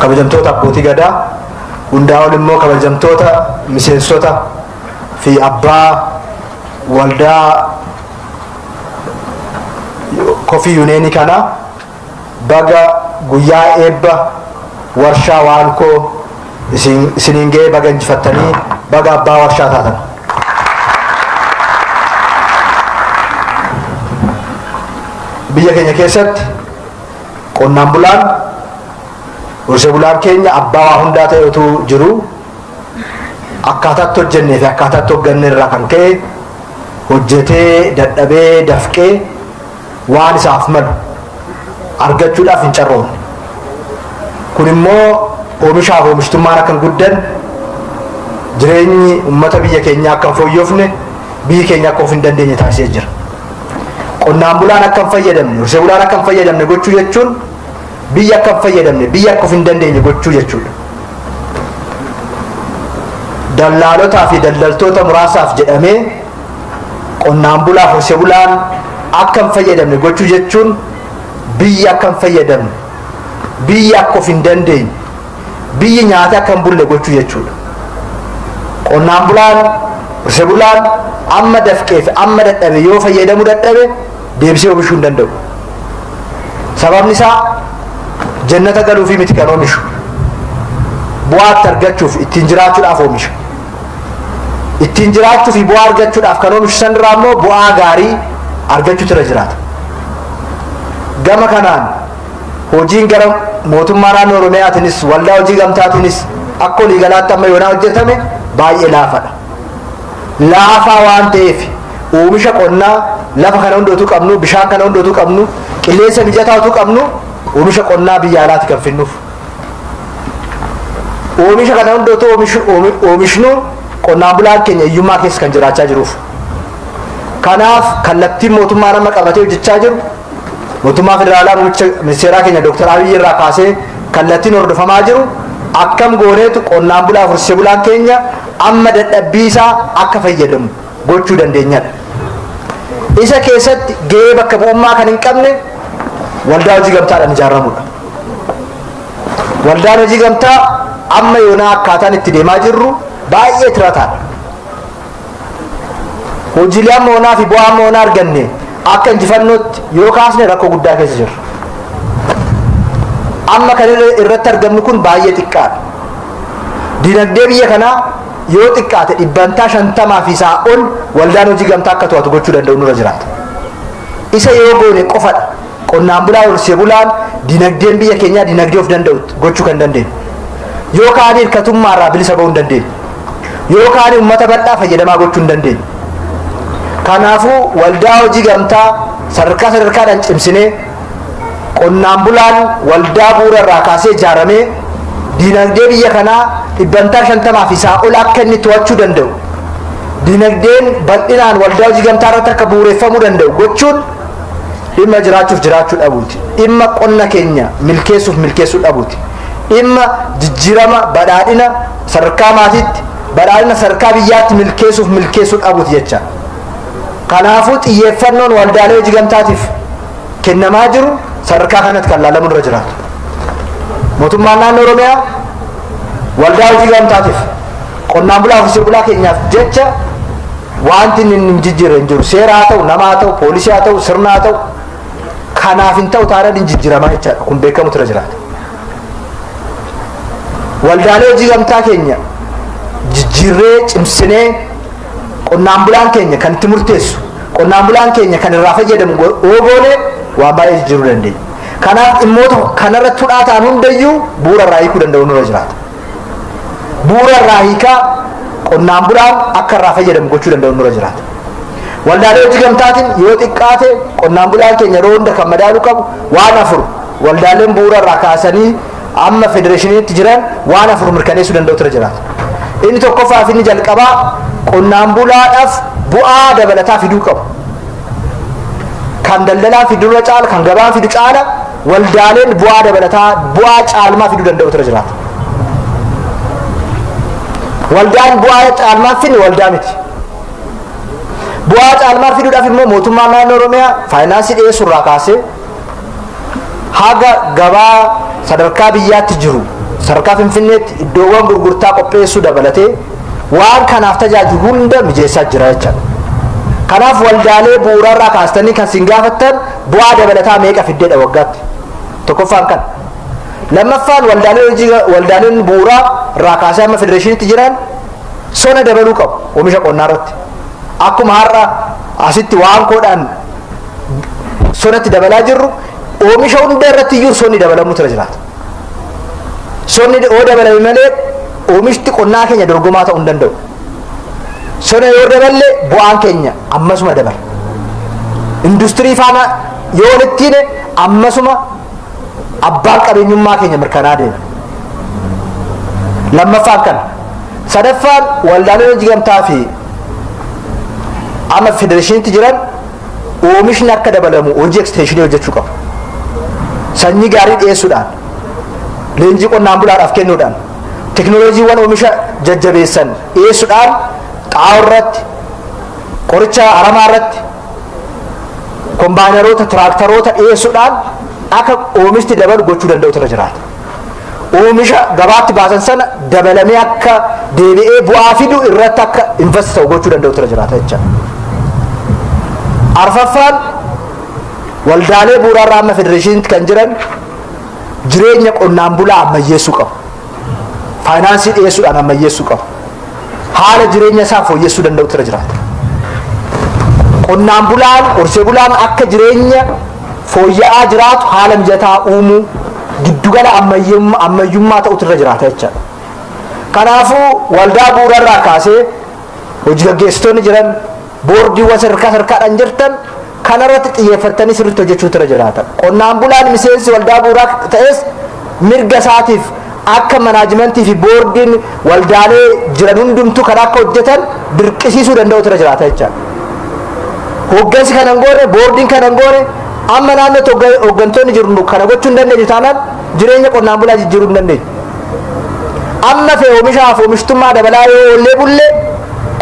Kabajamtoota abbootii gadaa, hundaa ol immoo kabajamtoota miseensota fi abbaa waldaa coffee unionii kana, baga guyyaa eebba warshaa Waankoo isiniin ga'ee, baga injifattanii, baga abbaa warshaa taatan. Biyya keenya keessatti qonnaan bulaan, horsee bulaan keenya abbaa waa hundaa ta'e utuu jiru, akkaataatti hojjennee fi akkaataatti hogganne irraa kan ka'e hojjetee dadhabee dafqee waan isaaf malu argachuudhaaf hin carroomne. Kun immoo oomishaaf oomishtummaan akka hin guddanne, jireenyi uummata biyya keenyaa akka hin fooyyofne, biyyi keenya akka of hin dandeenye taasisee jira. Qonnaan bulaan akka hin fayyadamne, horsee bulaan akka hin fayyadamne gochuu jechuun biyya akka hin fayyadamne, biyya akka of hin dandeenye gochuu jechuudha. Dallaalotaa fi daldaltoota muraasaaf jedhamee qonnaan bulaaf horsee bulaan akka hin fayyadamne gochuu jechuun biyya akka hin fayyadamne, biyya akka of hin dandeenye, biyyi nyaata akka hin bulle gochuu jechuudha. Qonnaan bulaan, horsee bulaan amma dafqee fi amma dadhabe yoo fayyadamuu dadhabe deebisee oomishuu hin danda'u. Sababni isaa jannata galuufii miti kan oomishu. Bu'aatti argachuuf, ittiin jiraachuudhaaf oomisha. Ittiin jiraachuu fi bu'aa argachuudhaaf kan oomishu sanirraa immoo bu'aa gaarii argachuutu irra jiraata. Gama kanaan hojiin gara mootummaa naannoo Oromiyaatiinis waldaa hojii gamtaatiinis akka waliigalaatti amma yoonaa hojjetame baay'ee laafadha. Laafaa waan ta'eef oomisha qonnaa lafa kana hunda utuu qabnu, bishaan kana hunda utuu qabnu, qilleensa mijataa utuu qabnu, oomisha qonnaa biyya alaati kan finnuuf. Oomisha kana hunda utuu oomishnu qonnaan bulaan keenya hiyyummaa keessa kan jiraachaa jiruuf. Kanaaf kallattiin mootummaa nama qabatee hojjechaa jiru, mootummaa federaalaa muummicha ministeeraa keenya Dr. Abiyyi irraa kaasee kallattiin hordofamaa jiru, akkam gooneetu qonnaan bulaa, horsiisee bulaan keenya amma dadhabbii isaa akka fayyadamu gochuu dandeenyadha. Isa keessatti gahee bakka bu'ummaa kan hin qabne waldaa hojii gamtaadhaan ijaaramudha. Waldaan hojii gamtaa amma yoonaa akkaataan itti deemaa jirru baay'ee tirataadha. Hojiilee amma yoonaa fi bu'aa amma yoonaa arganne akka injifannootti yoo kaasne rakkoo guddaa keessa jirra. Amma kan irratti argamnu kun baay'ee xiqqaadha. Dinagdee biyya kanaa yoo xiqqaate 50% fi isaa ol waldaan hojii gamtaa akka to'atu gochuu danda'u nurra jiraata. Isa yoo goone qofadha qonnaan bulaa, horsiisee bulaan, dinagdeen biyya keenyaa dinagdee of danda'u gochuu kan dandeenyu. Yoo kaan hirkatummaa irraa bilisa ba'uu hin dandeenyu. Yoo kaan uummata bal'aa fayyadamaa gochuu hin dandeenyu. Kanaafuu waldaa hojii gamtaa sadarkaa sadarkaadhaan cimsinee, qonnaan bulaan waldaa bu'uura irraa kaasee ijaaramee dinagdee biyya kanaa 50% fi isaa ol akka inni to'achuu danda'u, dinagdeen bal'inaan waldaa hojii gamtaa irratti akka bu'uureffamuu danda'u gochuun dhimma jiraachuuf jiraachuu dhabuuti. Dhimma qonna keenya milkeessuuf milkeessuu dhabuuti. Dhimma jijjiirama badhaadhina sadarkaa maatiitti, badhaadhina sadarkaa biyyaatti milkeessuuf milkeessuu dhabuuti jecha. Kanaafuu xiyyeeffannoon waldaalee hojii gamtaatiif kennamaa jiru sadarkaa kanatti kan laalamu irra jiraatu. Mootummaan naannoo Oromiyaa waldaa hojii gamtaatiif, qonnaan bulaa, horsiisee bulaa keenyaaf jecha wanti inni hin jijjiirre hin jiru. Seera haa ta'u, nama haa ta'u, poolisii haa ta'u, sirna haa ta'u, kanaaf hin ta'u taanaan hin jijjiiramaa jechaadha. Kun beekamutu irra jiraata. Waldaalee hojii gamtaa keenya jijjiirree cimsinee qonnaan bulaan keenya kan itti murteessu, qonnaan bulaan keenya kan irraa fayyadamu yoo goone waan baay'ee jijjiiruu dandeenya. Kanaaf dhimmoota kanarratti hudhaa ta'an hundayyuu bu'uura irraa hiikuu danda'u nurra jiraata. Bu'uura irraa hiikaa qonnaan bulaan akka irraa fayyadamu gochuu danda'u nurra jiraata. Waldaalee hojii gamtaatiin yoo xiqqaate qonnaan bulaan keenya yeroo hunda kan madaaluu qabu waan afur, waldaaleen bu'uura irraa kaasanii amma federeeshiniitti jiran waan afur mirkaneessuu danda'u tura jiraata. Inni tokkoffaa fi inni jalqabaa qonnaan bulaadhaaf bu'aa dabalataa fiduu qabu. Kan daldalaan fidurra caala, kan gabaan fidu caala, waldaaleen bu'aa dabalataa, bu'aa caalmaa fiduu danda'u tura jiraata. Waldaan bu'aa caalmaa finne waldaa miti. Bu'aa caalmaa fiduudhaaf immoo mootummaan naannoo Oromiyaa faayinaansii dhiyeessuu irraa kaasee haga gabaa sadarkaa biyyaatti jiru Sadarkaa Finfinneetti iddoowwan gurgurtaa qopheessuu dabalatee waan kanaaf tajaajilu hunda mijeessaa jira jechaadha. Kanaaf waldaalee bu'uurarraa kaastanii kan isin gaafattan bu'aa dabalataa meeqa fiddeedha waggaatti? Tokkoffaan kana. Lammaffaan, waldaalee hojii, waldaaleen bu'uuraa irraa kaasee amma federeeshiniitti jiran sona dabaluu qabu oomisha qonnaa irratti. Akkuma har'a asitti waan koodhaan sonatti dabalaa jirru, oomisha hunda irratti iyyuu sonni dabalamuutu irra jiraata. Sonni yoo dabalame malee oomishti qonnaa keenya dorgomaa ta'uu hin danda'u. Sona yoo daballe bu'aan keenya ammasuma dabala. Industirii faana yoo walitti hine ammasuma abbaan qabeenyummaa keenya mirkanaa deema. Lammaffaan kana. Sadaffaan, waldaaleen hojii gamtaa fi amma federeeshiniitti jiran oomishni akka dabalamu hojii ekstenshinii hojjechuu qabu. Sanyii gaarii dhiyeessuudhaan, leenjii qonnaan bulaadhaaf kennuudhaan, teknooloojiiwwan oomisha jajjabeessan dhiyeessuudhaan, xaa'oo irratti, qoricha aramaa irratti, kombaayineroota, tiraaktaroota dhiyeessuudhaan akka oomishni dabalu gochuu danda'utu irra jiraata. Oomisha gabaatti baasan sana dabalamee akka deebi'ee bu'aa fidu irratti akka invest ta'u gochuu danda'utu irra jiraata jechaadha. Arfaffaan, waldaalee bu'uuraarraa amma federeeshiniitti kan jiran jireenya qonnaan bulaa ammayyeessuu qabu. Faayinaansii dhiyeessuudhaan ammayyeessuu qabu. Haala jireenya isaa fooyyessuu danda'utu irra jiraata. Qonnaan bulaan, horsee bulaan akka jireenya fooyya'aa jiraatu haala mijataa uumuu, giddugala ammayyummaa ta'utu irra jiraata jechaadha. Kanaafuu waldaa bu'uurarraa kaasee hojii gaggeessitoonni jiran, boordiiwwan sadarkaa sadarkaadhaan jirtan, kanarratti xiyyeeffattanii sirriitti hojjechuutu irra jiraata. Qonnaan bulaan miseensi waldaa bu'uuraa ta'es mirga isaatiif akka manaajimentii fi boordiin waldaalee jiran hundumtuu kan akka hojjetan dirqisiisuu danda'utu irra jiraata jechaadha. Hooggansi kana hin goone, boordiin kana hin goone, amma naannootti hooggantoonni jiru kana gochuu hin dandeenyu taanaan jireenya qonnaan bulaa jijjiiruu hin dandeenyu. Amma fe'e oomishaaf oomishtummaa dabalaa yoo oollee bullee,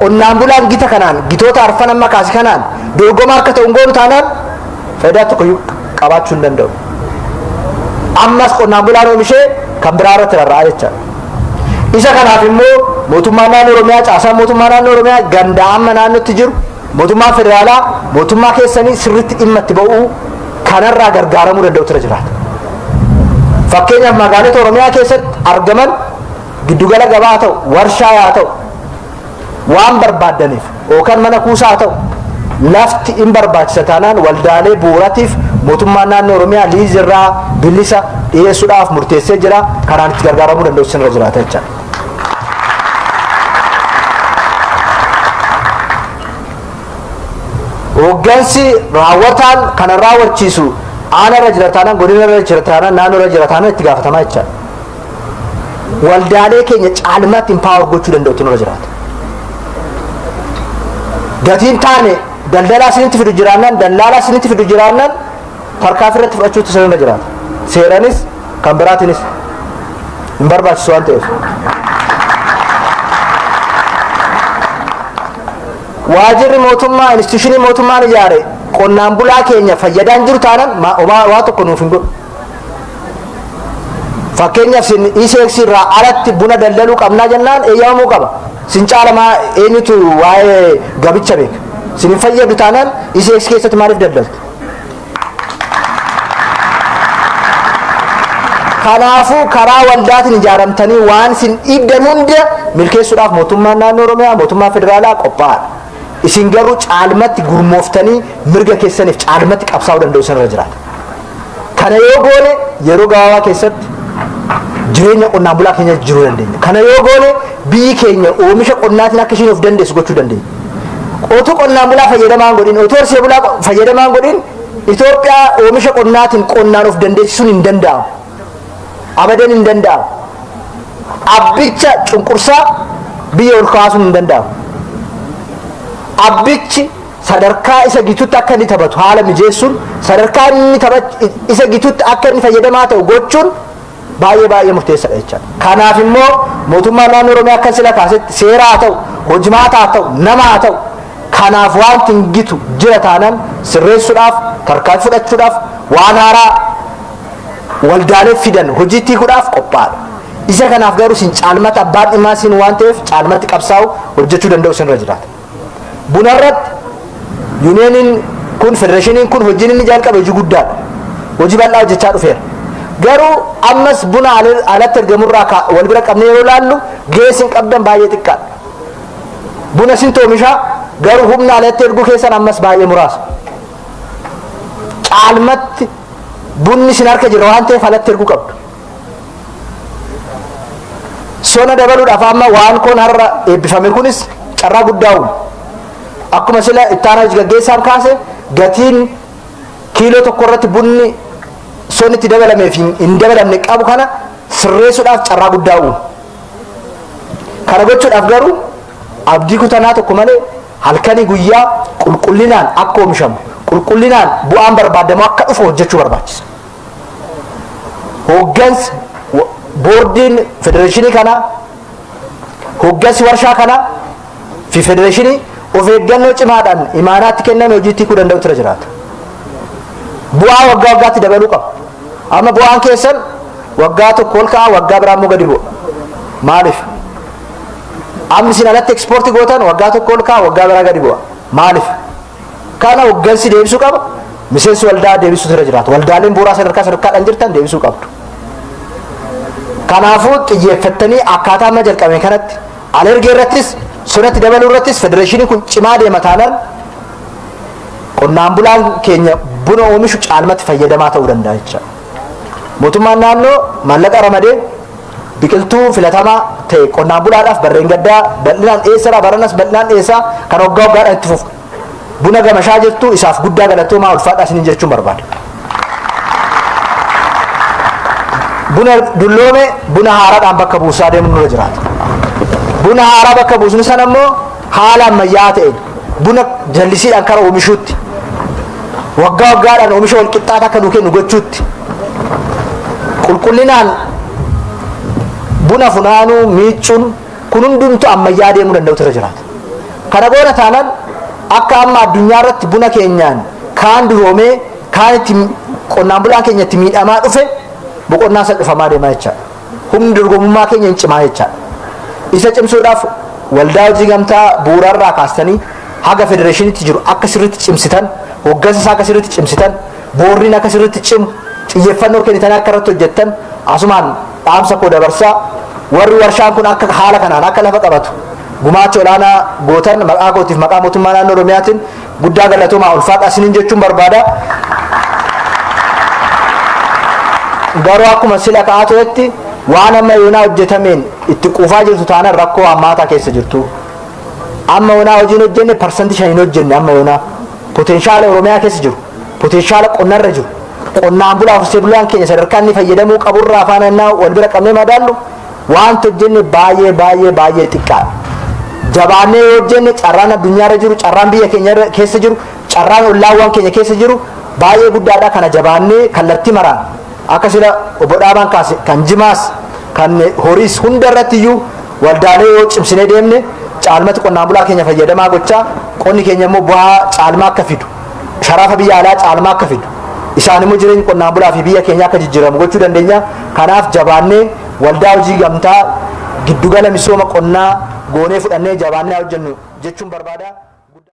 qonnaan bulaan gita kanaan, gitoota arfan amma kaase kanaan dorgomaa akka ta'u hin goonu taanaan faayidaa tokko qabaachuu hin danda'u. Ammas qonnaan bulaan oomishee kan biraa irratti rarra'a jechaadha. Isa kanaaf immoo mootummaan naannoo Oromiyaa, caasaan mootummaa naannoo Oromiyaa gandaa amma naannootti jiru, mootummaan federaalaa, mootummaa keessanii sirriitti dhimma itti ba'uu, kanarraa gargaaramuu danda'u irra jiraata. Fakkeenyaaf, magaalota Oromiyaa keessatti argaman giddugala gabaa haa ta'u, warshaa haa ta'u, waan barbaaddaniif yookaan mana kuusaa haa ta'u, lafti hin barbaachisa taanaan waldaalee bu'uuratiif mootummaan naannoo Oromiyaa liizirraa bilisa dhiyeessuudhaaf murteessee jira. Kanaan itti gargaaramuu danda'u isinirra jiraata jechaadha. Hooggansi raawwataan kana raawwachiisu aana irra jira taanaan, godina irra jira taanaan, naannoo irra jira taanaan itti gaafatamaa jechaadha. Waldaalee keenya caalmaatti empower gochuu danda'utu nurra jiraata. Gatiin taane daldalaa isinitti fidu jiraannaan, dallaalaa isinitti fidu jiraannaan, tarkaanfii irratti fudhachuutu isinirra jiraata. Seeranis kan biraatiinis hin barbaachisu waan ta'eef. Waajirri mootummaa, instituushinii mootummaan ijaare qonnaan bulaa keenya fayyadaan jiru taanaan waa tokko nuuf hin godhu. Fakkeenyaaf, sin ECX irraa alatti buna daldaluu qabnaa jennaan eeyyamamuu qaba. Sin caalamaa eenyutu waa'ee gabicha beeka? Sin hin fayyadu taanaan ECX keessatti maaliif daldaltu? Kanaafuu karaa waldaatiin ijaaramtanii waan isin dhiibdan hunda milkeessuudhaaf mootummaan naannoo Oromiyaa, mootummaan federaalaa qophaa'aadha. Isin garuu caalmatti gurmooftanii mirga keessaniif caalmatti qabsaa'uu danda'u isinirra jiraata. Kana yoo goone yeroo gabaabaa keessatti jireenya qonnaan bulaa keenya jijjiiruu dandeenya. Kana yoo goone biyyi keenya oomisha qonnaatiin akka isheen of dandeessu gochuu dandeenya. Otuu qonnaan bulaa fayyadamaa hin godhin, otuu horsee bulaa fayyadamaa hin godhin, Itoophiyaa oomisha qonnaatiin qonnaan of dandeessisuun hin danda'amu. Abadan hin danda'amu. Abbicha cunqursaa biyya ol kaasuun hin danda'amu. Abbichi sadarkaa isa gitutti akka inni taphatu haala mijeessuun, sadarkaa inni isa gitutti akka inni fayyadamaa ta'u gochuun baay'ee baay'ee murteessaadha jechaadha. Kanaaf immoo mootummaan naannoo Oromiyaa akka sila kaasetti seera haa ta'u, hojimaata haa ta'u, nama haa ta'u, kanaaf wanti hin gitu jira taanaan sirreessuudhaaf, tarkaanfii fudhachuudhaaf, waan haaraa waldaalee fidan hojiitti hiikuudhaaf qophaa'aadha. Isa kanaaf garuu isin caalmatti abbaan dhimmaa isin waan ta'eef caalmatti qabsaa'u hojjechuu danda'u isin irra jiraata. Buna irratti yuuniyeeniin kun, federeeshiniin kun hojiin inni jalqabe hojii guddaadha. Hojii bal'aa hojjechaa dhufeera. Garuu ammas buna alatti ergamurraa wal bira qabnee yeroo laallu gahee isin qabdan baay'ee xiqqaadha. Buna isin oomishaa, garuu humna alatti erguu keessan ammas baay'ee muraasa. Caalmatti bunni isin harka jira waan ta'eef alatti erguu qabdu. Sona dabaluudhaaf amma waan koon har'a eebbifame kunis carraa guddaa uuma. Akkuma sila ittaanaa hojii gaggeessaan kaase, gatiin kiiloo tokko irratti bunni sonni itti dabalamee fi hin dabalamne qabu kana sirreessuudhaaf carraa guddaa uuma. Kana gochuudhaaf garuu abdii kutannaa tokko malee halkanii guyyaa qulqullinaan akka oomishamu, qulqullinaan bu'aan barbaadamu akka dhufu hojjechuu barbaachisa. Hooggansi boordiin federeeshinii kanaa, hooggansi warshaa kanaa fi federeeshinii of eeggannoo cimaadhaan imaanaatti kenname hojiitti hiikuu danda'u tura jiraata. Bu'aa waggaa waggaatti dabaluu qaba. Amma bu'aan keessan waggaa tokko ol ka'a, waggaa biraa immoo gadi bu'a. Maaliif? Amma isin alatti ekspoortii gootan waggaa tokko ol ka'a, waggaa biraa gadi bu'a. Maaliif? Kana hooggansi deebisuu qaba. Miseensi waldaa deebisuu irra jiraata. Waldaaleen bu'uuraa sadarkaa sadarkaadhaan jirtan deebisuu qabdu. Kanaafuu xiyyeeffattanii akkaataa amma jalqabame kanatti alergee irrattis sonatti dabaluu irrattis federeeshiniin kun cimaa deema taanaan qonnaan bulaan keenya buna oomishu caalmatti fayyadamaa ta'uu danda'a jechuudha. Mootummaan naannoo maallaqa ramadee biqiltuu filatamaa ta'e qonnaan bulaadhaaf barreen gaddaa bal'inaan dhiyeessaa, baranas bal'inaan dhiyeessaa, kan waggaa waggaadhaan itti fufu. Buna gamashaa jirtu isaaf guddaa galatoomaa, ulfaadhaa isiniin jechuun barbaada. Buna dulloome buna haaraadhaan bakka buusaa deemuun nurra jiraata. Buna haaraa bakka buusnu sana immoo haala ammayyaa'aa ta'een buna jallisiidhaan kara oomishuutti, waggaa waggaadhaan oomisha wal qixxaataa akka nuu kennu gochuutti, qulqullinaan buna funaanuu, miicuun kun hundumtu ammayyaa deemuu danda'utu irra jiraata. Kana goona taanaan akka amma addunyaa irratti buna keenyaan kaan duroomee kaan itti qonnaan bulaan keenya itti miidhamaa dhufe boqonnaa isa dhufamaa deemaa jechaadha. Humni dorgomummaa keenya hin cimaa jechaadha. Isa cimsuudhaaf waldaa hojii gamtaa bu'uurarraa kaastanii haga federeeshiniitti jiru akka sirriitti cimsitan, hooggansa isaa akka sirriitti cimsitan, boordiin akka sirriitti cimu, xiyyeeffannoo kennitanii akka irratti hojjettan asumaan dhaamsa koo dabarsaa. Warri warshaan kun akka haala kanaan akka lafa qabatu gumaacha olaanaa gootan maqaa kootiif maqaa mootummaa naannoo Oromiyaatiin guddaa galatoomaa, ulfaadhaa isiniin jechuun barbaada. Garuu akkuma sila ka'aa turetti waan amma yoonaa hojjetameen itti quufaa jirtu taanaan rakkoo hammaataa keessa jirtu. Amma yoonaa hojiin hojjenne 5% hin hojjenne. Amma yoonaa potenshaala Oromiyaa keessa jiru, potenshaala qonnarra jiru, qonnaan bulaa horsee bulaan keenya sadarkaa inni fayyadamuu qaburraa afaan annaa wal bira qabnee madaallu waanti hojjenne baay'ee baay'ee baay'ee xiqqaadha. Jabaannee yoo hojjenne carraan addunyaarra jiru, carraan biyya keenya keessa jiru, carraan ollaawwan keenya keessa jiru baay'ee guddaadha. Kana jabaannee kallattii maraan akka sila obbo Dhaabaan kaase kan jimaas kan horiis hunda irratti iyyuu waldaalee yoo cimsinee deemne caalmatti qonnaan bulaa keenya fayyadamaa gochaa, qonni keenya immoo bu'aa caalmaa akka fidu, sharafa biyya alaa caalmaa akka fidu, isaan immoo jireenya qonnaan bulaa fi biyya keenya akka jijjiiramu gochuu dandeenya. Kanaaf jabaannee waldaa hojii gamtaa giddugala misooma qonnaa goonee fudhannee jabaannee hojjennu jechuun barbaada.